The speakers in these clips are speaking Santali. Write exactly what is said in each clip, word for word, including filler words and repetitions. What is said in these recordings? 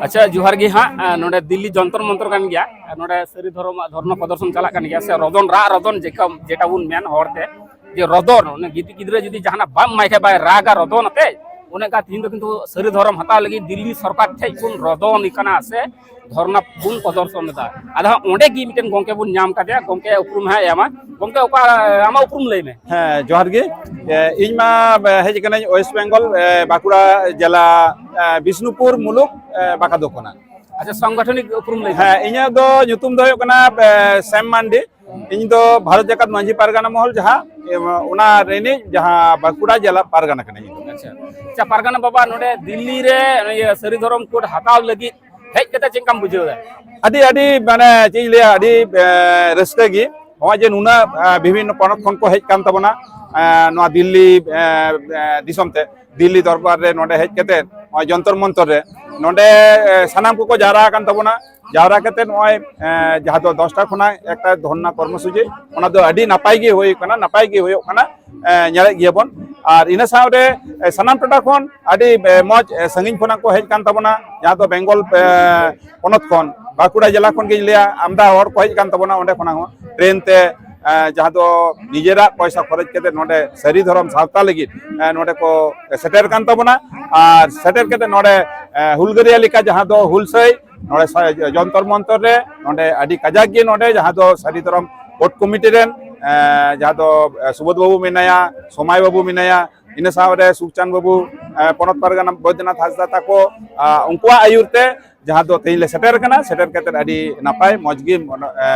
ᱟᱪᱪᱷᱟ, ᱡᱚᱦᱟᱨ ᱜᱮ ᱦᱟᱸᱜ᱾ ᱟᱨ ᱱᱚᱰᱮ ᱫᱤᱞᱞᱤ ᱡᱚᱱᱛᱚᱨ ᱢᱚᱱᱛᱚᱨ ᱠᱟᱱ ᱜᱮᱭᱟ᱾ ᱟᱨ ᱱᱚᱰᱮ ᱥᱟᱹᱨᱤ ᱫᱷᱚᱨᱚᱢᱟᱜ ᱫᱷᱚᱨᱱᱟ ᱯᱨᱚᱫᱚᱨᱥᱚᱱ ᱪᱟᱞᱟᱜ ᱠᱟᱱ ᱜᱮᱭᱟ, ᱥᱮ ᱨᱚᱫᱚᱱ, ᱨᱟᱜ ᱨᱚᱫᱚᱱ ᱡᱮᱠᱟ-, ᱡᱮᱴᱟ ᱵᱚᱱ ᱢᱮᱱ ᱦᱚᱲᱛᱮ, ᱡᱮ ᱨᱚᱫᱚᱱ, ᱚᱱᱮ ᱜᱤᱫᱤ-, ᱜᱤᱫᱽᱨᱟᱹ ᱡᱩᱫᱤ ᱡᱟᱦᱟᱱᱟᱜ ᱵᱟᱢ ᱮᱢᱟᱭ ᱠᱷᱟᱡ ᱵᱟᱭ ᱨᱟᱜᱟ ᱨᱚᱫᱚᱱ ᱟᱛᱮ, ᱚᱱᱮ ᱚᱱᱠᱟ ᱛᱤᱦᱤᱧ ᱫᱚ ᱠᱤᱱᱛᱩ ᱥᱟᱹᱨᱤ ᱫᱷᱚᱨᱚᱢ ᱦᱟᱛᱟᱣ ᱞᱟᱹᱜᱤᱫ ᱫᱤᱞᱞᱤ ᱥᱚᱨᱠᱟᱨ ᱴᱷᱮᱡ ᱵᱚᱱ ᱨᱚᱫᱚᱱ ᱠᱟᱱᱟ ᱥᱮ ᱫᱷᱚᱨᱱᱟ ᱵᱚᱱ ᱯᱨᱚᱫᱚᱨᱥᱚᱱ ᱮᱫᱟ᱾ ᱟᱫᱚ ᱦᱟᱸᱜ ᱚᱸᱰᱮ ᱜᱮ ᱢᱤᱫᱴᱮᱱ ᱜᱚᱝᱠᱮ ᱵᱚᱱ ᱧᱟᱢ ᱠᱟᱫᱮᱭᱟ, ᱜᱚᱝᱠᱮ ᱩᱯᱨᱩᱢ ᱦᱟᱸᱜ ᱮ ᱮᱢᱟ᱾ ᱜᱚᱝᱠᱮ, ᱚᱠᱟ, ᱟᱢᱟᱜ ᱩᱯᱨᱩᱢ ᱞᱟᱹᱭ ᱢᱮ᱾ ᱦᱮᱸ, ᱡᱚᱦᱟᱨ ᱜᱮ᱾ ᱮ, ᱤᱧ ᱢᱟ, ᱮ, ᱦᱮᱡ ᱠᱟᱹᱱᱟᱹᱧ ᱳᱭᱮᱥᱴ ᱵᱮᱝᱜᱚᱞ, ᱮ, ᱵᱟᱸᱠᱩᱲᱟ ᱡᱮᱞᱟ, ᱮ, ᱵᱤᱥᱱᱩᱯᱩᱨ ᱢᱩᱞᱩᱠ, ᱮ, ᱵᱟᱠᱟᱫᱚ ᱠᱷᱚᱱᱟᱜ᱾ ᱟᱪᱪᱷᱟ, ᱥᱚᱝᱜᱚᱴᱷᱚᱱᱤᱠ ᱩᱯᱨᱩᱢ ᱞᱟᱹᱭ ᱢᱮ᱾ ᱦᱮᱸ, ᱤᱧᱟᱹᱜ ᱫᱚ ᱧᱩᱛᱩᱢ ᱫᱚ ᱦᱩᱭᱩᱜ ᱠᱟᱱᱟ, ᱮ, ᱥᱮᱢ ᱢᱟᱱᱰᱤ᱾ ᱤᱧ ᱫᱚ ᱵᱷᱟᱨᱚᱛ ᱡᱟᱠᱟᱛ ᱢᱟᱹᱡᱷᱤ ᱯᱟᱨᱜᱟᱱᱟ ᱢᱚᱦᱚᱞ ᱡᱟᱦᱟᱸ, ᱮ, ᱚᱱᱟ ᱨᱤᱱᱤᱡ ᱡᱟᱦᱟᱸ ᱵᱟᱸᱠᱩᱲᱟ ᱡᱮᱞᱟ ᱯᱟᱨᱜᱟᱱᱟ ᱠᱟᱱᱟᱹᱧ ᱤᱧ ᱫᱚ᱾ ᱟᱪᱪᱷᱟ, ᱟᱪᱪᱷᱟ, ᱯᱟᱨᱜᱟᱱᱟ ᱵᱟᱵᱟ, ᱱᱚᱰᱮ ᱫᱤᱞᱞᱤ ᱨᱮ ᱤᱭᱟᱹ ᱥᱟᱹᱨᱤ ᱫᱷᱚᱨᱚᱢ ᱠᱳᱰ ᱦᱟᱛᱟᱣ ᱞᱟᱹᱜᱤᱫ ᱦᱮᱡ ᱠᱟᱛᱮ ᱪᱮᱫ ᱞᱮᱠᱟᱢ ᱵᱩᱡᱷᱟᱹᱣ ᱮᱫᱟ? ᱟᱹᱰᱤ, ᱟᱹᱰᱤ, ᱢᱟᱱᱮ, ᱪᱮᱫ ᱤᱧ ᱞᱟᱹᱭᱟ, ᱟᱹᱰᱤ, ᱮ, ᱨᱟᱹᱥᱠᱟᱹ ᱜᱮ᱾ ᱱᱚᱜᱼᱚᱭ ᱡᱮ ᱱᱩᱱᱟᱹᱜ, ᱮ, ᱵᱤᱵᱷᱤᱱᱱᱚ ᱯᱚᱱᱚᱛ ᱠᱷᱚᱱ ᱠᱚ ᱦᱮᱡ ᱠᱟᱱ ᱛᱟᱵᱚᱱᱟ, ᱮ, ᱱᱚᱣᱟ ᱫᱤᱞᱞᱤ, ᱮ, ᱮ, ᱫᱤᱥᱚᱢ ᱛᱮ, ᱫᱤᱞᱞᱤ ᱫᱚᱨᱵᱟᱨ ᱨᱮ ᱱᱚᱰᱮ ᱦᱮᱡ ᱠᱟᱛᱮ ᱱᱚᱜᱼᱚᱭ ᱡᱚᱱᱛᱚᱨ ᱢᱚᱱᱛᱚᱨ ᱨᱮ ᱱᱚᱰᱮ, ᱮ, ᱥᱟᱱᱟᱢ ᱠᱚᱠᱚ ᱡᱟᱣᱨᱟ ᱟᱠᱟᱱ ᱛᱟᱵᱚᱱᱟ᱾ ᱡᱟᱣᱨᱟ ᱠᱟᱛᱮ ᱱᱚᱜᱼᱚᱭ, ᱮ, ᱡᱟᱦᱟᱸ ᱫᱚ ᱫᱚᱥᱴᱟ ᱠᱷᱚᱱᱟᱜ ᱮᱠᱴᱟ ᱫᱷᱚᱨᱱᱟ ᱠᱚᱨᱢᱚᱥᱩᱪᱤ, ᱚᱱᱟ ᱫᱚ ᱟᱹᱰᱤ ᱱᱟᱯᱟᱭ ᱜᱮ ᱦᱩᱭ ᱠᱟᱱᱟ, ᱱᱟᱯᱟᱭ ᱜᱮ ᱦᱩᱭᱩᱜ ᱠᱟᱱᱟ, ᱮ, ᱧᱮᱞᱮᱫ ᱜᱮᱭᱟ ᱵᱚᱱ᱾ ᱟᱨ ᱤᱱᱟᱹ ᱥᱟᱶᱨᱮ, ᱮ, ᱥᱟᱱᱟᱢ ᱴᱚᱴᱷᱟ ᱠᱷᱚᱱ ᱟᱹᱰᱤ, ᱮ, ᱢᱚᱡᱽ, ᱮ, ᱥᱟᱺᱜᱤᱧ ᱠᱷᱚᱱᱟᱜ ᱠᱚ ᱦᱮᱡ ᱠᱟᱱ ᱛᱟᱵᱚᱱᱟ, ᱡᱟᱦᱟᱸ ᱫᱚ ᱵᱮᱝᱜᱚᱞ, ᱮ, ᱯᱚᱱᱚᱛ ᱠᱷᱚᱱ, ᱵᱟᱸᱠᱩᱲᱟ ᱡᱮᱞᱟ ᱠᱷᱚᱱ ᱜᱤᱧ ᱞᱟᱹᱭᱟ, ᱟᱢᱫᱟ ᱦᱚᱲ ᱠᱚ ᱦᱮᱡ ᱠᱟᱱ ᱛᱟᱵᱚᱱᱟ ᱚᱸᱰᱮ ᱠᱷᱚᱱᱟᱜ ᱦᱚᱸ, ᱴᱨᱮᱱ ᱛᱮ, ᱮ, ᱡᱟᱦᱟᱸ ᱫᱚ ᱱᱤᱡᱮᱨᱟᱜ ᱯᱚᱭᱥᱟ ᱠᱷᱚᱨᱚᱪ ᱠᱟᱛᱮ ᱱᱚᱰᱮ ᱥᱟᱹᱨᱤ ᱫᱷᱚᱨᱚᱢ ᱥᱟᱶᱛᱟ ᱞᱟᱹᱜᱤᱫ, ᱮ, ᱱᱚᱰᱮ ᱠᱚ ᱥᱮᱴᱮᱨ ᱠᱟᱱ ᱛᱟᱵᱚᱱᱟ᱾ ᱟᱨ ᱥᱮᱴᱮᱨ ᱠᱟᱛᱮ ᱱᱚᱰᱮ, ᱮ, ᱦᱩᱞᱜᱟᱹᱨᱤᱭᱟᱹ ᱞᱮᱠᱟ ᱡᱟᱦᱟᱸ ᱫᱚ ᱦᱩᱞᱥᱟᱹᱭ ᱱᱚᱰᱮ ᱥᱟ-, ᱡᱚᱱᱛᱚᱨ ᱢᱚᱱᱛᱚᱨ ᱨᱮ ᱱᱚᱰᱮ ᱟᱹᱰᱤ ᱠᱟᱡᱟᱠ ᱜᱮ ᱱᱚᱰᱮ ᱡᱟᱦᱟᱸ ᱫᱚ ᱥᱟᱹᱨᱤ ᱫᱷᱚᱨᱚᱢ ᱠᱳᱰ ᱠᱚᱢᱤᱴᱤ ᱨᱮᱱ, ᱮ, ᱡᱟᱦᱟᱸ ᱫᱚ, ᱮ, ᱥᱩᱵᱳᱫᱷ ᱵᱟᱹᱵᱩ ᱢᱮᱱᱟᱭᱟ, ᱥᱚᱢᱟᱭ ᱵᱟᱹᱵᱩ ᱢᱮᱱᱟᱭᱟ, ᱤᱱᱟᱹ ᱥᱟᱶᱨᱮ ᱥᱩᱠᱪᱟᱸᱫ ᱵᱟᱹᱵᱩ, ᱮ, ᱯᱚᱱᱚᱛ ᱯᱟᱨᱜᱟᱱᱟ ᱵᱳᱭᱫᱚᱱᱟᱛᱷ ᱦᱟᱸᱥᱫᱟ ᱛᱟᱠᱚ, ᱟ, ᱩᱱᱠᱩᱣᱟᱜ ᱟᱹᱭᱩᱨ ᱛᱮ ᱡᱟᱦᱟᱸ ᱫᱚ ᱛᱮᱦᱮᱧ ᱞᱮ ᱥᱮᱴᱮᱨ ᱠᱟᱱᱟ, ᱥᱮᱴᱮᱨ ᱠᱟᱛᱮ ᱟᱹᱰᱤ ᱱᱟᱯᱟᱭ ᱢᱚᱡᱽ ᱜᱮ, ᱮ,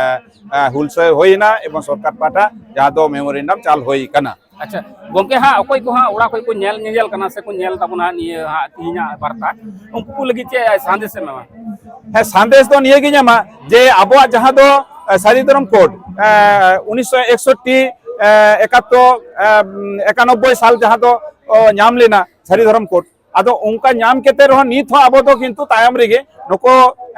ᱮ, ᱦᱩᱞᱥᱟᱹᱭ ᱦᱩᱭᱱᱟ ᱮᱵᱚᱝ ᱥᱚᱨᱠᱟᱨ ᱯᱟᱦᱴᱟ ᱡᱟᱦᱟᱸ ᱫᱚ ᱢᱮᱢᱳᱨᱮᱱᱰᱟᱢ ᱪᱟᱞ ᱦᱩᱭ ᱠᱟᱱᱟ᱾ ᱟᱪᱪᱷᱟ, ᱜᱚᱝᱠᱮ ᱦᱟᱸᱜ, ᱚᱠᱚᱭ ᱠᱚ ᱦᱟᱸᱜ ᱚᱲᱟᱜ ᱠᱷᱚᱡ ᱠᱚ ᱧᱮᱞ ᱧᱮᱧᱮᱞ ᱠᱟᱱᱟ ᱥᱮ ᱠᱚ ᱧᱮᱞ ᱛᱟᱵᱚᱱᱟ ᱱᱤᱭᱟᱹ ᱦᱟᱸᱜ ᱛᱮᱦᱮᱧᱟᱜ ᱵᱟᱨᱛᱟ, ᱩᱱᱠᱩ ᱠᱚ ᱞᱟᱹᱜᱤᱫ ᱪᱮᱫ ᱥᱟᱸᱫᱮᱥ ᱮᱢ ᱮᱢᱟ? ᱦᱮᱸ, ᱥᱟᱸᱫᱮᱥ ᱫᱚ ᱱᱤᱭᱟᱹ ᱜᱤᱧ ᱮᱢᱟ ᱡᱮ ᱟᱵᱚᱣᱟᱜ ᱡᱟᱦᱟᱸ ᱫᱚ, ᱮ, ᱥᱟᱹᱨᱤ ᱫᱷᱚᱨᱚᱢ ᱠᱳᱰ, ᱮ, ᱩᱱᱤᱥᱥᱚ ᱮᱠᱥᱚᱴᱴᱤ, ᱮ, ᱮᱠᱟᱛᱛᱳᱨ, ᱮ, ᱮᱠᱟᱱᱚᱵᱵᱳᱭ ᱥᱟᱞ ᱡᱟᱦᱟᱸ ᱫᱚ, ᱚ, ᱧᱟᱢ ᱞᱮᱱᱟ ᱥᱟᱹᱨᱤ ᱫᱷᱚᱨᱚᱢ ᱠᱳᱰ, ᱟᱫᱚ ᱚᱱᱠᱟ ᱧᱟᱢ ᱠᱟᱛᱮ ᱨᱮᱦᱚᱸ ᱱᱤᱛ ᱦᱚᱸ ᱟᱵᱚ ᱫᱚ ᱠᱤᱱᱛᱩ ᱛᱟᱭᱚᱢ ᱨᱮᱜᱮ, ᱱᱩᱠᱩ,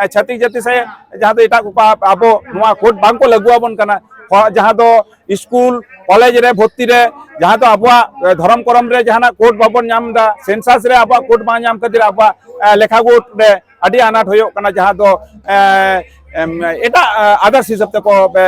ᱮ, ᱪᱷᱟᱹᱛᱤᱠ ᱡᱟᱹᱛᱤ ᱥᱮ ᱡᱟᱦᱟᱸ ᱫᱚ ᱮᱴᱟᱜ ᱠᱚᱠᱚ ᱟᱵ-, ᱟᱵᱚ ᱱᱚᱣᱟ ᱠᱳᱰ ᱵᱟᱝ ᱠᱚ ᱞᱟᱹᱜᱩ ᱟᱵᱚᱱ ᱠᱟᱱᱟ᱾ ᱯᱷᱚ-, ᱡᱟᱦᱟᱸ ᱫᱚ ᱥᱠᱩᱞ ᱠᱚᱞᱮᱡᱽ ᱨᱮ ᱵᱷᱚᱨᱛᱤ ᱨᱮ, ᱡᱟᱦᱟᱸ ᱫᱚ ᱟᱵᱚᱣᱟᱜ ᱮ, ᱫᱷᱚᱨᱚᱢ ᱠᱚᱨᱚᱢ ᱨᱮ ᱡᱟᱦᱟᱱᱟᱜ ᱠᱳᱰ ᱵᱟᱵᱚᱱ ᱧᱟᱢ ᱮᱫᱟ, ᱥᱮᱱᱥᱟᱥ ᱨᱮ ᱟᱵᱚᱣᱟᱜ ᱠᱳᱰ ᱵᱟᱝ ᱧᱟᱢ ᱠᱷᱟᱹᱛᱤᱨ ᱟᱵᱚᱣᱟᱜ ᱮ, ᱞᱮᱠᱷᱟ ᱜᱳᱴ ᱨᱮ ᱟᱹᱰᱤ ᱟᱱᱟᱴ ᱦᱩᱭᱩᱜ ᱠᱟᱱᱟ, ᱡᱟᱦᱟᱸ ᱫᱚ ᱮ, ᱮᱢ, ᱮᱴᱟᱜ ᱟᱫᱟᱨᱥ ᱦᱤᱥᱟᱹᱵ ᱛᱮᱠᱚ ᱮ,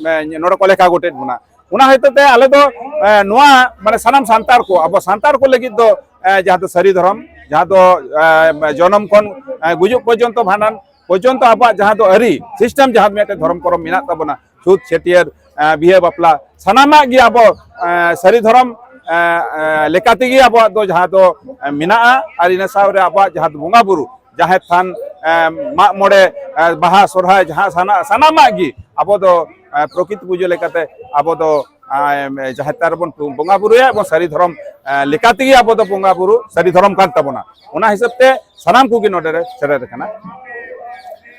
ᱮ, ᱱᱚᱰᱮ ᱠᱚ ᱞᱮᱠᱷᱟ ᱜᱳᱴᱮᱫ ᱵᱚᱱᱟ᱾ ᱚᱱᱟ ᱦᱚᱛᱮᱡ ᱛᱮ ᱟᱞᱮ ᱫᱚ ᱮ, ᱱᱚᱣᱟ ᱢᱟᱱᱮ ᱥᱟᱱᱟᱢ ᱥᱟᱱᱛᱟᱲ ᱠᱚ, ᱟᱵᱚ ᱥᱟᱱᱛᱟᱲ ᱠᱚ ᱞᱟᱹᱜᱤᱫ ᱫᱚ ᱮ, ᱡᱟᱦᱟᱸ ᱫᱚ ᱥᱟᱹᱨᱤ ᱫᱷᱚᱨᱚᱢ, ᱡᱟᱦᱟᱸ ᱫᱚ ᱮ, ᱡᱚᱱᱚᱢ ᱠᱷᱚᱱ ᱮ, ᱜᱩᱡᱩᱜ ᱯᱚᱨᱡᱚᱱᱛᱚ, ᱵᱷᱟᱸᱰᱟᱱ ᱯᱚᱨᱡᱚᱱᱛᱚ ᱟᱵᱚᱣᱟᱜ ᱡᱟᱦᱟᱸ ᱫᱚ ᱟᱹᱨᱤ ᱥᱤᱥᱴᱮᱢ, ᱡᱟᱦᱟᱸ ᱢᱤᱫᱴᱮᱱ ᱫᱷᱚᱨᱚᱢ ᱠᱚᱨᱚᱢ ᱢᱮᱱᱟᱜ ᱛᱟᱵᱚᱱᱟ, ᱪᱷᱩᱛ, ᱪᱷᱟᱹᱴᱭᱟᱹᱨ, ᱮ, ᱵᱤᱦᱟᱹ ᱵᱟᱯᱞᱟ, ᱥᱟᱱᱟᱢᱟᱜ ᱜᱮ ᱟᱵᱚ ᱮ, ᱥᱟᱹᱨᱤ ᱫᱷᱚᱨᱚᱢ ᱮ, ᱮ, ᱞᱮᱠᱟ ᱛᱮᱜᱮ ᱟᱵᱚᱣᱟᱜ ᱫᱚ ᱡᱟᱦᱟᱸ ᱫᱚ ᱮ, ᱢᱮᱱᱟᱜᱼᱟ᱾ ᱟᱨ ᱤᱱᱟᱹ ᱥᱟᱶᱨᱮ ᱟᱵᱚᱣᱟᱜ ᱡᱟᱦᱟᱸ ᱫᱚ ᱵᱚᱸᱜᱟ ᱵᱩᱨᱩ, ᱡᱟᱦᱮᱨ ᱛᱷᱟᱱ, ᱮ, ᱢᱟᱜ ᱢᱚᱬᱮ, ᱮ, ᱵᱟᱦᱟ, ᱥᱚᱨᱦᱟᱭ, ᱡᱟᱦᱟᱸ ᱥᱟᱱᱟ-, ᱥᱟᱱᱟᱢᱟᱜ ᱜᱮ ᱟᱵᱚ ᱫᱚ ᱮ, ᱯᱨᱚᱠᱤᱛ ᱯᱩᱡᱟᱹ ᱞᱮᱠᱟᱛᱮ ᱟᱵᱚ ᱫᱚ ᱮ, ᱡᱟᱦᱮᱨ ᱛᱷᱟᱱ ᱨᱮᱵᱚᱱ ᱵᱚᱸᱜᱟ ᱵᱩᱨᱩᱭᱟ ᱮᱵᱚᱝ ᱥᱟᱹᱨᱤ ᱫᱷᱚᱨᱚᱢ ᱮ, ᱞᱮᱠᱟ ᱛᱮᱜᱮ ᱟᱵᱚ ᱫᱚ ᱵᱚᱸᱜᱟ ᱵᱩᱨᱩ ᱥᱟᱹᱨᱤ ᱫᱷᱚᱨᱚᱢ ᱠᱟᱱ ᱛᱟᱵᱚᱱᱟ᱾ ᱚᱱᱟ ᱦᱤᱥᱟᱹᱵ ᱛᱮ ᱥᱟᱱᱟᱢ ᱠᱚᱜᱮ ᱱᱚᱰᱮ ᱨᱮ ᱥᱮᱴᱮᱨ ᱟᱠᱟᱱᱟ᱾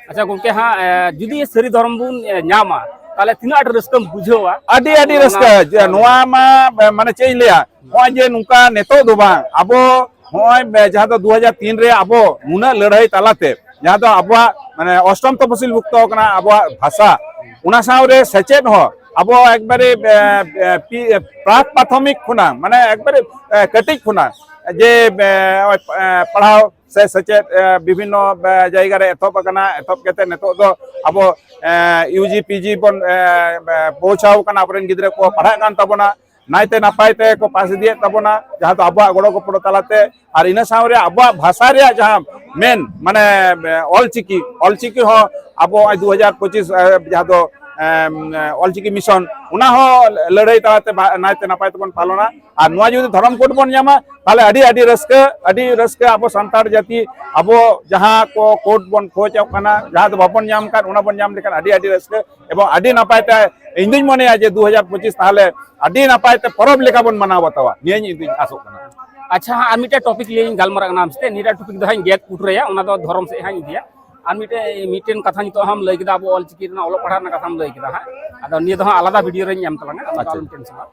ᱟᱪᱪᱷᱟ ᱜᱚᱢᱠᱮ, ᱦᱟᱸᱜ ᱮ, ᱡᱩᱫᱤ ᱥᱟᱹᱨᱤ ᱫᱷᱚᱨᱚᱢ ᱵᱚᱱ ᱮ, ᱧᱟᱢᱟ, ᱛᱟᱦᱚᱞᱮ ᱛᱤᱱᱟᱹᱜ ᱟᱸᱴ ᱨᱟᱹᱥᱠᱟᱹᱢ ᱵᱩᱡᱷᱟᱹᱣᱟ? ᱟᱹᱰᱤ, ᱟᱹᱰᱤ ᱚᱱᱟ ᱨᱟᱹᱥᱠᱟᱹ᱾ ᱡᱮ ᱱᱚᱣᱟ ᱢᱟ ᱮ, ᱢᱟᱱᱮ ᱪᱮᱫ ᱤᱧ ᱞᱟᱹᱭᱟ, ᱱᱚᱜᱼᱚᱭ ᱡᱮ ᱱᱚᱝᱠᱟ ᱱᱤᱛᱚᱜ ᱫᱚ ᱵᱟᱝ, ᱟᱵᱚ ᱱᱚᱜᱼᱚᱭ ᱮ, ᱡᱟᱦᱟᱸ ᱫᱚ ᱫᱩ ᱦᱟᱡᱟᱨ ᱛᱤᱱ ᱨᱮ ᱟᱵᱚ ᱱᱩᱱᱟᱹᱜ ᱞᱟᱹᱲᱦᱟᱹᱭ ᱛᱟᱞᱟᱛᱮ ᱡᱟᱦᱟᱸ ᱫᱚ ᱟᱵᱚᱣᱟᱜ ᱢᱟᱱᱮ ᱚᱥᱴᱚᱢ ᱛᱚᱯᱚᱥᱤᱞ ᱵᱷᱩᱠᱛᱚ ᱠᱟᱱᱟ ᱟᱵᱚᱣᱟᱜ ᱵᱷᱟᱥᱟ, ᱚᱱᱟ ᱥᱟᱶᱨᱮ ᱥᱮᱪᱮᱫ ᱦᱚᱸ ᱟᱵᱚ ᱮᱠᱵᱟᱨᱮ ᱮ, ᱮ, ᱯᱤ-, ᱮ, ᱯᱨᱟᱠ ᱯᱨᱟᱛᱷᱚᱢᱤᱠ ᱠᱷᱚᱱᱟᱜ, ᱢᱟᱱᱮ ᱮᱠᱵᱟᱨᱮ ᱮ, ᱠᱟᱹᱴᱤᱡ ᱠᱷᱚᱱᱟᱜ ᱡᱮ ᱮ, ᱱᱚᱜᱼᱚᱭ, ᱮ, ᱯᱟᱲᱦᱟᱣ ᱥᱮ ᱥᱮᱪᱮᱫ ᱮ, ᱵᱤᱵᱷᱤᱱᱱᱚ ᱮ, ᱡᱟᱭᱜᱟ ᱨᱮ ᱮᱛᱚᱦᱚᱵ ᱟᱠᱟᱱᱟ᱾ ᱮᱛᱚᱦᱚᱵ ᱠᱟᱛᱮ ᱱᱤᱛᱚᱜ ᱫᱚ ᱟᱵᱚ ᱮ, ᱤᱭᱩ ᱡᱤ ᱯᱤ ᱡᱤ ᱵᱚᱱ ᱮ, ᱮ, ᱯᱳᱣᱪᱷᱟᱣ ᱠᱟᱱᱟ, ᱟᱵᱚᱨᱮᱱ ᱜᱤᱫᱽᱨᱟᱹ ᱠᱚ ᱯᱟᱲᱦᱟᱜ ᱠᱟᱱ ᱛᱟᱵᱚᱱᱟ, ᱱᱟᱭᱛᱮ ᱱᱟᱯᱟᱭ ᱛᱮ ᱠᱚ ᱯᱟᱥ ᱤᱫᱤᱭᱮᱫ ᱛᱟᱵᱚᱱᱟ, ᱡᱟᱦᱟᱸ ᱫᱚ ᱟᱵᱚᱣᱟᱜ ᱜᱚᱲᱚ ᱜᱚᱯᱚᱲᱚ ᱛᱟᱞᱟᱛᱮ᱾ ᱟᱨ ᱤᱱᱟᱹ ᱥᱟᱶᱨᱮ ᱟᱵᱚᱣᱟᱜ ᱵᱷᱟᱥᱟ ᱨᱮᱭᱟᱜ ᱡᱟᱦᱟᱸ ᱢᱮᱱ, ᱢᱟᱱᱮ, ᱮ, ᱚᱞᱪᱤᱠᱤ, ᱚᱞᱪᱤᱠᱤ ᱦᱚᱸ ᱟᱵᱚ ᱱᱚᱜᱼᱚᱭ ᱫᱩ ᱦᱟᱡᱟᱨ ᱯᱚᱸᱪᱤᱥ, ᱮ, ᱡᱟᱦᱟᱸ ᱫᱚ ᱮᱢ, ᱚᱞᱪᱤᱠᱤ ᱢᱤᱥᱚᱱ, ᱚᱱᱟ ᱦᱚᱸ ᱞᱟᱹᱲᱦᱟᱹᱭ ᱛᱟᱞᱟᱛᱮ ᱵᱟ-, ᱱᱟᱭᱛᱮ ᱱᱟᱯᱟᱭ ᱛᱮᱵᱚᱱ ᱯᱟᱞᱚᱱᱟ᱾ ᱟᱨ ᱱᱚᱣᱟ ᱡᱩᱫᱤ ᱫᱷᱚᱨᱚᱢ ᱠᱳᱰ ᱵᱚᱱ ᱧᱟᱢᱟ, ᱛᱟᱦᱚᱞᱮ ᱟᱹᱰᱤ, ᱟᱹᱰᱤ ᱨᱟᱹᱥᱠᱟᱹ, ᱟᱹᱰᱤ ᱨᱟᱹᱥᱠᱟᱹ᱾ ᱟᱵᱚ ᱥᱟᱱᱛᱟᱲ ᱡᱟᱹᱛᱤ, ᱟᱵᱚ ᱡᱟᱦᱟᱸ ᱠᱚ ᱠᱳᱰ ᱵᱚᱱ ᱠᱷᱚᱡᱚᱜ ᱠᱟᱱᱟ, ᱡᱟᱦᱟᱸ ᱫᱚ ᱵᱟᱵᱚᱱ ᱧᱟᱢ ᱠᱟᱱ, ᱚᱱᱟ ᱵᱚᱱ ᱧᱟᱢ ᱞᱮᱠᱷᱟᱱ ᱟᱹᱰᱤ, ᱟᱹᱰᱤ ᱨᱟᱹᱥᱠᱟᱹ᱾ ᱮᱵᱚᱝ ᱟᱹᱰᱤ ᱱᱟᱯᱟᱭ ᱛᱮ ᱤᱧ ᱫᱩᱧ ᱢᱚᱱᱮᱭᱟ ᱡᱮ ᱫᱩ ᱦᱟᱡᱟᱨ ᱯᱚᱸᱪᱤᱥ ᱛᱟᱦᱚᱞᱮ ᱟᱹᱰᱤ ᱱᱟᱯᱟᱭ ᱛᱮ ᱯᱚᱨᱚᱵᱽ ᱞᱮᱠᱟ ᱵᱚᱱ ᱢᱟᱱᱟᱣ ᱵᱟᱛᱟᱣᱟ, ᱱᱤᱭᱟᱹ ᱤᱧ ᱫᱩᱧ ᱟᱥᱚᱜ ᱠᱟᱱᱟ᱾ ᱟᱪᱪᱷᱟ, ᱦᱟᱸᱜ ᱟᱨ ᱢᱤᱫᱴᱮᱱ ᱴᱚᱯᱤᱠ ᱞᱤᱭᱮᱧ ᱜᱟᱞᱢᱟᱨᱟᱜ ᱠᱟᱱᱟ ᱟᱢ ᱥᱟᱛᱮ᱾ ᱱᱤᱭᱟᱹᱴᱟᱜ ᱴᱚᱯᱤᱠ ᱫᱚ ᱦᱟᱸᱜ ᱤᱧ ᱜᱮᱫ ᱯᱩᱴᱩᱨᱟᱭᱟ, ᱚᱱᱟ ᱫᱚ ᱫᱷᱚᱨᱚᱢ ᱥᱮᱫ ᱦᱟᱸᱜ ᱤᱧ ᱤᱫᱤᱭᱟ᱾ ᱟᱨ ᱢᱤᱫᱴᱮᱱ, ᱢᱤᱫᱴᱮᱱ ᱠᱟᱛᱷᱟ ᱱᱤᱛᱚᱜ ᱦᱟᱸᱜ ᱮᱢ ᱞᱟᱹᱭ ᱠᱮᱫᱟ, ᱟᱵᱚ ᱚᱞᱪᱤᱠᱤ ᱨᱮᱱᱟᱜ ᱚᱞᱚᱜ ᱯᱟᱲᱦᱟᱜ ᱨᱮᱱᱟᱜ ᱠᱟᱛᱷᱟᱢ ᱞᱟᱹᱭ ᱠᱮᱫᱟ ᱦᱟᱸᱜ, ᱟᱫᱚ ᱱᱤᱭᱟᱹ ᱫᱚ ᱦᱟᱸᱜ ᱟᱞᱟᱫᱟ ᱵᱷᱤᱰᱤᱭᱳ ᱨᱮᱧ ᱮᱢ ᱛᱟᱞᱟᱝᱟ, ᱟᱫᱚ ᱟᱪᱪᱷᱟ᱾ ᱟᱞᱚᱢ ᱴᱮᱱᱥᱚᱱᱟ᱾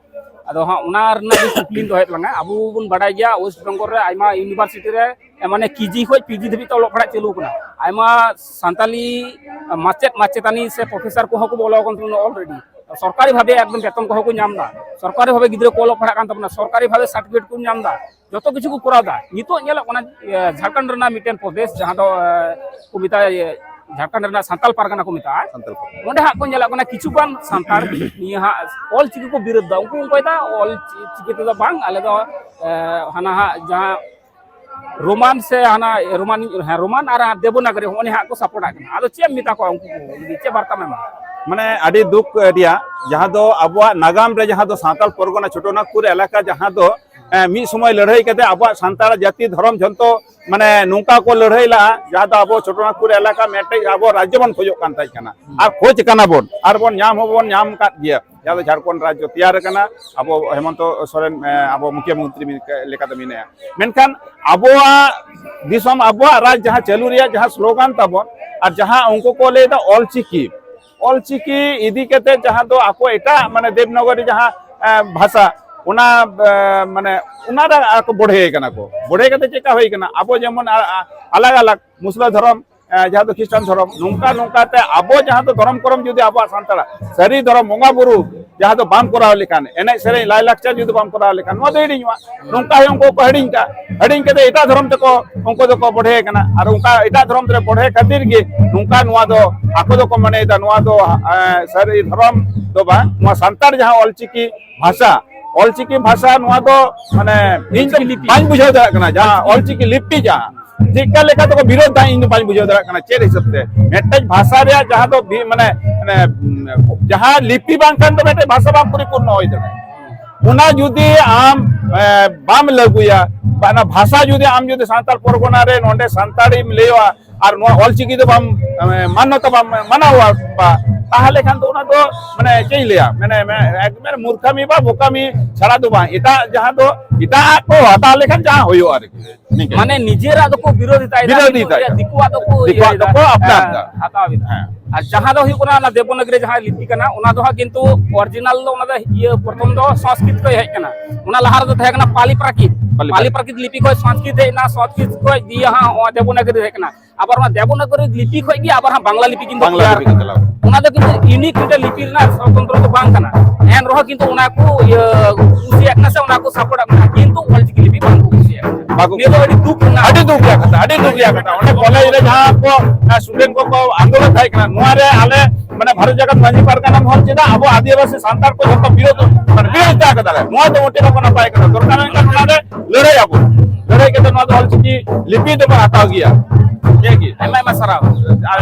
ᱟᱫᱚ ᱦᱟᱸᱜ ᱚᱱᱟ ᱨᱮᱱᱟᱜ ᱜᱮ ᱠᱩᱠᱞᱤᱧ ᱫᱚᱦᱚᱭᱮᱫ ᱞᱟᱝᱟ, ᱟᱵᱚ ᱵᱚᱱ ᱵᱟᱰᱟᱭ ᱜᱮᱭᱟ ᱳᱭᱮᱥᱴ ᱵᱮᱝᱜᱚᱞ ᱨᱮ ᱟᱭᱢᱟ ᱤᱭᱩᱱᱤᱵᱷᱟᱨᱥᱤᱴᱤ ᱨᱮ ᱮ, ᱢᱟᱱᱮ ᱠᱮᱡᱤ ᱠᱷᱚᱱ ᱯᱤᱡᱤ ᱫᱷᱟᱹᱵᱤᱡ ᱛᱮ ᱚᱞᱚᱜ ᱯᱟᱲᱦᱟᱜ ᱪᱟᱹᱞᱩ ᱟᱠᱟᱱᱟ᱾ ᱟᱭᱢᱟ ᱥᱟᱱᱛᱟᱞᱤ ᱢᱟᱪᱮᱫ ᱢᱟᱪᱮᱛᱟᱹᱱᱤ ᱥᱮ ᱯᱨᱚᱯᱷᱮᱥᱟᱨ ᱠᱚᱦᱚᱸ ᱠᱚ ᱵᱚᱞᱚ ᱟᱠᱟᱱ ᱛᱟᱵᱚᱱᱟ ᱚᱞᱨᱮᱰᱤ᱾ ᱥᱚᱨᱠᱟᱨᱤ ᱵᱷᱟᱵᱮ ᱮᱠᱫᱚᱢ ᱵᱮᱛᱚᱱ ᱠᱚᱦᱚᱸ ᱠᱚ ᱧᱟᱢ ᱮᱫᱟ, ᱥᱚᱨᱠᱟᱨᱤ ᱵᱷᱟᱵᱮ ᱜᱤᱫᱽᱨᱟᱹ ᱠᱚ ᱚᱞᱚᱜ ᱯᱟᱲᱦᱟᱜ ᱠᱟᱱ ᱛᱟᱵᱚᱱᱟ, ᱥᱚᱨᱠᱟᱨᱤ ᱵᱷᱟᱵᱮ ᱥᱟᱨᱴᱤᱯᱷᱤᱠᱮᱴ ᱠᱚ ᱧᱟᱢ ᱮᱫᱟ, ᱡᱚᱛᱚ ᱠᱤᱪᱷᱩ ᱠᱚ ᱠᱚᱨᱟᱣ ᱮᱫᱟ᱾ ᱱᱤᱛᱚᱜ ᱧᱮᱞᱚᱜ ᱠᱟᱱᱟ, ᱮ, ᱡᱷᱟᱲᱠᱷᱚᱸᱰ ᱨᱮᱱᱟᱜ ᱢᱤᱫᱴᱮᱱ ᱯᱨᱚᱫᱮᱥ, ᱡᱟᱦᱟᱸ ᱫᱚ, ᱮ, ᱠᱚ ᱢᱮᱛᱟᱜᱼᱟ, ᱤᱭᱟᱹ, ᱡᱷᱟᱲᱠᱷᱚᱸᱰ ᱨᱮᱱᱟᱜ ᱥᱟᱱᱛᱟᱞ ᱯᱟᱨᱜᱟᱱᱟ ᱠᱚ ᱢᱮᱛᱟᱜᱼᱟ᱾ ᱥᱟᱱᱛᱟᱞ ᱯᱟᱨᱜᱟᱱᱟ᱾ ᱚᱸᱰᱮ ᱦᱟᱸᱜ ᱠᱚ ᱧᱮᱞᱚᱜ ᱠᱟᱱᱟ ᱠᱤᱪᱷᱩ ᱜᱟᱱ ᱥᱟᱱᱛᱟᱲ ᱱᱤᱭᱟᱹ ᱦᱟᱸᱜ ᱚᱞ ᱪᱤᱠᱤ ᱠᱚ ᱵᱤᱨᱳᱫ ᱮᱫᱟ᱾ ᱩᱱᱠᱩ ᱚᱱᱠᱟᱭ ᱫᱟ, ᱚᱞ ᱪᱤ-, ᱪᱤᱠᱤ ᱛᱮᱫᱚ ᱵᱟᱝ, ᱟᱞᱮ ᱫᱚ, ᱮ, ᱦᱟᱱᱟ ᱦᱟᱸᱜ ᱡᱟᱦᱟᱸ ᱨᱳᱢᱟᱱ ᱥᱮ ᱦᱟᱱᱟ ᱨᱳᱢᱟᱱ, ᱦᱮᱸ, ᱨᱳᱢᱟᱱ ᱟᱨ ᱫᱮᱵᱚᱱᱟᱜᱚᱨᱤ, ᱦᱚᱸᱜᱼᱚ ᱱᱤᱭᱟᱹ ᱦᱟᱸᱜ ᱠᱚ ᱥᱟᱯᱳᱨᱴ ᱟᱜ ᱠᱟᱱᱟ᱾ ᱟᱫᱚ ᱪᱮᱫ ᱮᱢ ᱢᱮᱛᱟ ᱠᱚᱣᱟ ᱩᱱᱠᱩ ᱠᱚ? ᱪᱮᱫ ᱵᱟᱨᱛᱟᱢ ᱮᱢᱟ? ᱢᱟᱱᱮ, ᱟᱹᱰᱤ ᱫᱩᱠ ᱨᱮᱭᱟᱜ, ᱡᱟᱦᱟᱸ ᱫᱚ ᱟᱵᱚᱣᱟᱜ ᱱᱟᱜᱟᱢ ᱨᱮ, ᱡᱟᱦᱟᱸ ᱫᱚ ᱥᱟᱱᱛᱟᱞ ᱯᱚᱨᱜᱚᱱᱟ ᱪᱷᱳᱴᱳ ᱱᱟᱜᱽᱯᱩᱨ ᱮᱞᱟᱠᱟ, ᱡᱟᱦᱟᱸ ᱫᱚ, ᱮ, ᱢᱤᱫ ᱥᱚᱢᱚᱭ ᱞᱟᱹᱲᱦᱟᱹᱭ ᱠᱟᱛᱮ ᱟᱵᱚᱣᱟᱜ ᱥᱟᱱᱛᱟᱲ ᱡᱟᱹᱛᱤ ᱫᱷᱚᱨᱚᱢ ᱡᱷᱚᱱᱛᱚ, ᱢᱟᱱᱮ, ᱱᱚᱝᱠᱟ ᱠᱚ ᱞᱟᱹᱲᱦᱟᱹᱭ ᱞᱟᱜᱼᱟ, ᱡᱟᱦᱟᱸ ᱫᱚ ᱟᱵᱚ ᱪᱷᱳᱴᱳ ᱱᱟᱜᱽᱯᱩᱨ ᱮᱞᱟᱠᱟ ᱢᱤᱫᱴᱮᱡ ᱟᱵᱚ ᱨᱟᱡᱽᱡᱚ ᱵᱚᱱ ᱠᱷᱚᱡᱚᱜ ᱠᱟᱱ ᱛᱟᱦᱮᱸ ᱠᱟᱱᱟ, ᱟᱨ ᱠᱷᱚᱡᱽ ᱠᱟᱱᱟ ᱵᱚᱱ, ᱟᱨ ᱵᱚᱱ ᱧᱟᱢ ᱦᱚᱸᱵᱚᱱ ᱧᱟᱢ ᱟᱠᱟᱫ ᱜᱮᱭᱟ᱾ ᱡᱟᱦᱟᱸ ᱫᱚ ᱡᱷᱟᱲᱠᱷᱚᱸᱰ ᱨᱟᱡᱽᱡᱚ ᱛᱮᱭᱟᱨ ᱟᱠᱟᱱᱟ, ᱟᱵᱚ ᱦᱮᱢᱚᱱᱛᱚ ᱥᱚᱨᱮᱱ, ᱮ, ᱟᱵᱚ ᱢᱩᱠᱷᱤᱭᱟᱹ ᱢᱚᱱᱛᱨᱤ ᱢᱮᱱ-, ᱞᱮᱠᱟᱛᱮ ᱢᱮᱱᱟᱭᱟ᱾ ᱢᱮᱱᱠᱷᱟᱱ ᱟᱵᱚᱣᱟᱜ ᱫᱤᱥᱚᱢ, ᱟᱵᱚᱣᱟᱜ ᱨᱟᱡᱽ ᱡᱟᱦᱟᱸ ᱪᱟᱹᱞᱩ ᱨᱮᱭᱟᱜ ᱡᱟᱦᱟᱸ ᱥᱞᱳᱜᱟᱱ ᱛᱟᱵᱚᱱ, ᱟᱨ ᱡᱟᱦᱟᱸ ᱩᱱᱠᱩ ᱠᱚ ᱞᱟᱹᱭᱫᱟ ᱚᱞᱪᱤᱠᱤ, ᱚᱞᱪᱤᱠᱤ ᱤᱫᱤ ᱠᱟᱛᱮ ᱡᱟᱦᱟᱸ ᱫᱚ ᱟᱠᱚ ᱮᱴᱟᱜ, ᱢᱟᱱᱮ, ᱫᱮᱵᱽᱱᱟᱜᱚᱨᱤ ᱡᱟᱦᱟᱸ, ᱮ, ᱵᱷᱟᱥᱟ, ᱚᱱᱟ, ᱮ, ᱢᱟᱱᱮ, ᱚᱱᱟ ᱨᱮ ᱟᱠᱚ ᱵᱚᱲᱦᱮ ᱠᱟᱱᱟ ᱠᱚ᱾ ᱵᱚᱲᱦᱮ ᱠᱟᱛᱮ ᱪᱮᱫᱠᱟ ᱦᱩᱭ ᱠᱟᱱᱟ? ᱟᱵᱚ ᱡᱮᱢᱚᱱ ᱟ-, ᱟ-, ᱟᱞᱟᱜᱽ ᱟᱞᱟᱜᱽ ᱢᱩᱥᱞᱟᱹ ᱫᱷᱚᱨᱚᱢ, ᱮ, ᱡᱟᱦᱟᱸ ᱫᱚ ᱠᱷᱨᱤᱥᱴᱟᱱ ᱫᱷᱚᱨᱚᱢ, ᱱᱚᱝᱠᱟ ᱱᱚᱝᱠᱟ ᱛᱮ ᱟᱵᱚ ᱡᱟᱦᱟᱸ ᱫᱚ ᱫᱷᱚᱨᱚᱢ ᱠᱚᱨᱚᱢ ᱡᱩᱫᱤ ᱟᱵᱚᱣᱟᱜ ᱥᱟᱱᱛᱟᱲᱟᱜ ᱥᱟᱹᱨᱤ ᱫᱷᱚᱨᱚᱢ ᱵᱚᱸᱜᱟ ᱵᱩᱨᱩ ᱡᱟᱦᱟᱸ ᱫᱚ ᱵᱟᱢ ᱠᱚᱨᱟᱣ ᱞᱮᱠᱷᱟᱱ, ᱮᱱᱮᱡ ᱥᱮᱨᱮᱧ ᱞᱟᱭᱞᱟᱠᱪᱟᱨ ᱡᱩᱫᱤ ᱵᱟᱢ ᱠᱚᱨᱟᱣ ᱞᱮᱠᱷᱟᱱ, ᱱᱚᱣᱟ ᱫᱚ ᱦᱤᱲᱤᱧᱚᱜᱼᱟ᱾ ᱱᱚᱝᱠᱟ ᱦᱚᱸ ᱩᱱᱠᱩ ᱠᱚ ᱦᱤᱲᱤᱧ ᱠᱟᱜᱼᱟ, ᱦᱤᱲᱤᱧ ᱠᱟᱛᱮ ᱮᱴᱟᱜ ᱫᱷᱚᱨᱚᱢ ᱛᱮᱠᱚ, ᱩᱱᱠᱩ ᱫᱚᱠᱚ ᱵᱚᱲᱦᱮ ᱠᱟᱱᱟ᱾ ᱟᱨ ᱚᱱᱠᱟ ᱮᱴᱟᱜ ᱫᱷᱚᱨᱚᱢ ᱛᱮ ᱵᱚᱲᱦᱮ ᱠᱷᱟᱹᱛᱤᱨ ᱜᱮ ᱱᱚᱝᱠᱟ ᱱᱚᱣᱟ ᱫᱚ ᱟᱠᱚ ᱫᱚᱠᱚ ᱢᱚᱱᱮᱭᱮᱫᱟ ᱱᱚᱣᱟ ᱫᱚ, ᱮ, ᱥᱟᱹᱨᱤ ᱫᱷᱚᱨᱚᱢ ᱫᱚ ᱵᱟᱝ, ᱱᱚᱣᱟ ᱥᱟᱱᱛᱟᱲ ᱡᱟᱦᱟᱸ ᱚᱞᱪᱤᱠᱤ ᱵᱷᱟᱥᱟ, ᱚᱞᱪᱤᱠᱤ ᱵᱷᱟᱥᱟ ᱱᱚᱣᱟ ᱫᱚ, ᱢᱟᱱᱮ, ᱤᱧ ᱫᱚ ᱚᱞᱪᱤᱠᱤ ᱞᱤᱯᱤ᱾ ᱵᱟᱹᱧ ᱵᱩᱡᱷᱟᱹᱣ ᱫᱟᱲᱮᱭᱟᱜ ᱠᱟᱱᱟ, ᱡᱟᱦᱟᱸ ᱚᱞᱪᱤᱠᱤ ᱞᱤᱯᱤ ᱡᱟᱦᱟᱸ ᱪᱮᱫᱠᱟ ᱞᱮᱠᱟ ᱛᱮᱠᱚ ᱵᱤᱨᱳᱫᱷ ᱫᱟ, ᱤᱧ ᱫᱚ ᱵᱟᱹᱧ ᱵᱩᱡᱷᱟᱹᱣ ᱫᱟᱲᱮᱭᱟᱜ ᱠᱟᱱᱟ᱾ ᱪᱮᱫ ᱦᱤᱥᱟᱹᱵ ᱛᱮ ᱢᱤᱫᱴᱮᱡ ᱵᱷᱟᱥᱟ ᱨᱮᱭᱟᱜ ᱡᱟᱦᱟᱸ ᱫᱚ ᱵᱷᱤ-, ᱢᱟᱱᱮ, ᱢᱟᱱᱮ, ᱡᱟᱦᱟᱸ ᱞᱤᱯᱤ ᱵᱟᱝᱠᱷᱟᱱ ᱫᱚ ᱢᱤᱫᱴᱮᱡ ᱵᱷᱟᱥᱟ ᱵᱟᱝ ᱯᱚᱨᱤᱯᱩᱨᱱᱚ ᱦᱩᱭ ᱫᱟᱲᱮᱭᱟᱜᱼᱟ᱾ ᱚᱱᱟ ᱡᱩᱫᱤ ᱟᱢ, ᱮ, ᱵᱟᱢ ᱞᱟᱹᱜᱩᱭᱟ, ᱵᱟ, ᱚᱱᱟ ᱵᱷᱟᱥᱟ ᱡᱩᱫᱤ ᱟᱢ ᱡᱩᱫᱤ ᱥᱟᱱᱛᱟᱲ ᱯᱚᱨᱜᱚᱱᱟ ᱨᱮ ᱱᱚᱰᱮ ᱥᱟᱱᱛᱟᱲᱤᱢ ᱞᱟᱹᱭᱟ, ᱟᱨ ᱱᱚᱣᱟ ᱚᱞᱪᱤᱠᱤ ᱫᱚ ᱵᱟᱢ, ᱮ, ᱢᱟᱱᱱᱚᱛᱟ ᱵᱟᱢ ᱢᱟᱱᱟᱣᱟ, ᱵᱟ, ᱛᱟᱦᱚᱞᱮ ᱠᱷᱟᱱ ᱫᱚ ᱚᱱᱟ ᱫᱚ, ᱢᱟᱱᱮ, ᱪᱮᱫ ᱤᱧ ᱞᱟᱹᱭᱟ, ᱢᱟᱱᱮ, ᱢᱟᱱᱮ, ᱮᱠᱵᱟᱨ ᱢᱩᱨᱠᱷᱟᱢᱤ ᱵᱟ ᱵᱚᱠᱟᱢᱤ ᱪᱷᱟᱲᱟ ᱫᱚ ᱵᱟᱝ, ᱮᱴᱟᱜ ᱡᱟᱦᱟᱸ ᱫᱚ, ᱮᱴᱟᱜ ᱠᱚ ᱦᱟᱛᱟᱣ ᱞᱮᱠᱷᱟᱱ ᱡᱟᱦᱟᱸ ᱦᱩᱭᱩᱜᱼᱟ ᱟᱨᱠᱤ᱾ ᱱᱤᱝᱠᱟᱹ᱾ ᱢᱟᱱᱮ, ᱱᱤᱡᱮᱨᱟᱜ ᱫᱚᱠᱚ ᱵᱤᱨᱳᱫᱷᱤᱛᱟᱭᱮᱫᱟ, ᱵᱤᱨᱳᱫᱷᱤᱛᱟᱭᱮᱫᱟ᱾ ᱫᱤᱠᱩᱣᱟᱜ ᱫᱚᱠᱚ ᱫᱤᱠᱩᱣᱟᱜ ᱤᱭᱟᱹᱭᱮᱫᱟ, ᱫᱚᱠᱚ ᱟᱯᱱᱟᱨ ᱦᱮᱸ, ᱮᱫᱟ᱾ ᱦᱟᱛᱟᱣ ᱮᱫᱟ᱾ ᱦᱮᱸ᱾ ᱟᱨ ᱡᱟᱦᱟᱸ ᱫᱚ ᱦᱩᱭᱩᱜ ᱠᱟᱱᱟ, ᱚᱱᱟ ᱫᱮᱵᱚᱱᱟᱜᱽᱨᱤ ᱡᱟᱦᱟᱸ ᱞᱤᱯᱤ ᱠᱟᱱᱟ, ᱚᱱᱟ ᱫᱚ ᱦᱟᱸᱜ ᱠᱤᱱᱛᱩ ᱚᱨᱤᱡᱤᱱᱟᱞ ᱫᱚ, ᱚᱱᱟ ᱫᱚ ᱤᱭᱟᱹ, ᱯᱨᱚᱛᱷᱚᱢ ᱫᱚ ᱥᱚᱝᱥᱠᱨᱤᱛ ᱠᱷᱚᱱ ᱦᱮᱡ ᱠᱟᱱᱟ᱾ ᱚᱱᱟ ᱞᱟᱦᱟ ᱨᱮᱫᱚ ᱛᱟᱦᱮᱸ ᱠᱟᱱᱟ ᱯᱟᱞᱤ ᱯᱨᱟᱠᱨᱤᱛ᱾ ᱯᱟᱞᱤ ᱯᱟᱞᱤ ᱯᱨᱟᱠᱨᱤᱛ᱾ ᱯᱨᱟᱠᱨᱤᱛ ᱞᱤᱯᱤ ᱠᱷᱚᱱ ᱥᱚᱝᱥᱠᱨᱤᱛ ᱦᱮᱡ ᱮᱱᱟ, ᱥᱚᱝᱥᱠᱨᱤᱛ ᱠᱷᱚᱱ ᱫᱤᱭᱮ ᱦᱟᱸᱜ ᱱᱚᱣᱟ ᱫᱮᱵᱚᱱᱟᱜᱽᱨᱤ ᱦᱮᱡ ᱠᱟᱱᱟ᱾ ᱟᱵᱟᱨ ᱚᱱᱟ ᱫᱮᱵᱚᱱᱟᱜᱽᱨᱤ ᱞᱤᱯᱤ ᱠᱷᱚᱱ ᱜᱮ ᱟᱵᱟᱨ ᱦᱟᱸᱜ ᱵᱟᱝᱞᱟ ᱞᱤᱯᱤ ᱠᱤᱱᱛᱩ ᱵᱟᱝᱞᱟ ᱛᱮᱭᱟᱨ ᱞᱤᱯᱤ ᱠᱚ ᱪᱟᱞᱟᱣ᱾ ᱚᱱᱟ ᱫᱚ ᱠᱤᱱᱛᱩ ᱤᱭᱩᱱᱤᱠ ᱢᱤᱫᱴᱮᱱ ᱞᱤᱯᱤ ᱨᱮᱱᱟᱜ ᱥᱚᱲᱚᱡᱚᱱᱛᱨᱚ ᱫᱚ ᱵᱟᱝ ᱠᱟᱱᱟ᱾ ᱮᱱ ᱨᱮᱦᱚᱸ ᱠᱤᱱᱛᱩ ᱚᱱᱟ ᱠᱚ ᱤᱭᱟᱹ ᱠᱩᱥᱤᱭᱟᱜ ᱠᱟᱱᱟ ᱥᱮ ᱚᱱᱟ ᱠᱚ ᱥᱟᱯᱳᱨᱴ ᱠᱟᱱᱟ, ᱠᱤᱱᱛᱩ ᱚᱞᱪᱤᱠᱤ ᱞᱤᱯᱤ ᱵᱟᱝ ᱠᱚ ᱠᱩᱥᱤᱭᱟᱜ ᱠᱟᱱᱟ᱾ ᱵᱟᱠᱚ ᱱᱤᱭᱟᱹ ᱫᱚ ᱟᱹᱰᱤ ᱫᱩᱠ ᱨᱮᱱᱟᱜ ᱟᱹᱰᱤ ᱫᱩᱠ ᱨᱮᱭᱟᱜ ᱠᱟᱛᱷᱟ, ᱟᱹᱰᱤ ᱫᱩᱠ ᱨᱮᱭᱟᱜ ᱠᱟᱛᱷᱟ᱾ ᱚᱸᱰᱮ ᱠᱚᱞᱮᱡᱽ ᱨᱮ ᱡᱟᱦᱟᱸ ᱠᱚ ᱥᱴᱩᱰᱮᱱᱴ ᱠᱚᱠᱚ ᱟᱱᱫᱳᱞᱚᱱ ᱛᱟᱦᱮᱸ ᱠᱟᱱᱟ, ᱱᱚᱣᱟ ᱨᱮ ᱟᱞᱮ ᱢᱟᱱᱮ ᱵᱷᱟᱨᱚᱛ ᱡᱟᱠᱟᱛ ᱢᱟᱹᱡᱷᱤ ᱯᱟᱨᱜᱟᱱᱟ ᱢᱚᱦᱚᱞ ᱪᱮᱫᱟᱜ ᱟᱵᱚ ᱟᱹᱫᱤᱵᱟᱹᱥᱤ ᱥᱟᱱᱛᱟᱲ ᱠᱚ ᱡᱷᱚᱛᱚ ᱵᱤᱨᱳᱫᱷ, ᱢᱟᱱᱮ ᱵᱤᱨᱳᱫᱷᱤᱛᱟ ᱠᱟᱫᱟ ᱞᱮ? ᱱᱚᱣᱟ ᱫᱚ ᱢᱚᱴᱮ ᱵᱟᱠᱚ ᱱᱟᱯᱟᱭ ᱠᱟᱱᱟ᱾ ᱫᱚᱨᱠᱟᱨ ᱢᱮᱱᱠᱷᱟᱱ ᱚᱱᱟ ᱨᱮ ᱞᱟᱹᱲᱦᱟᱹᱭ ᱟᱵᱚ, ᱞᱟᱹᱲᱦᱟᱹᱭ ᱠᱟᱛᱮ ᱱᱚᱣᱟ ᱫᱚ ᱚᱞᱪᱤᱠᱤ ᱞᱤᱯᱤ ᱫᱚᱵᱚᱱ ᱦᱟᱛᱟᱣ ᱜᱮᱭᱟ᱾ ᱴᱷᱤᱠ ᱜᱮᱭᱟ᱾ ᱟᱭᱢᱟ ᱟᱭᱢᱟ ᱥᱟᱨᱦᱟᱣ᱾ ᱟᱨ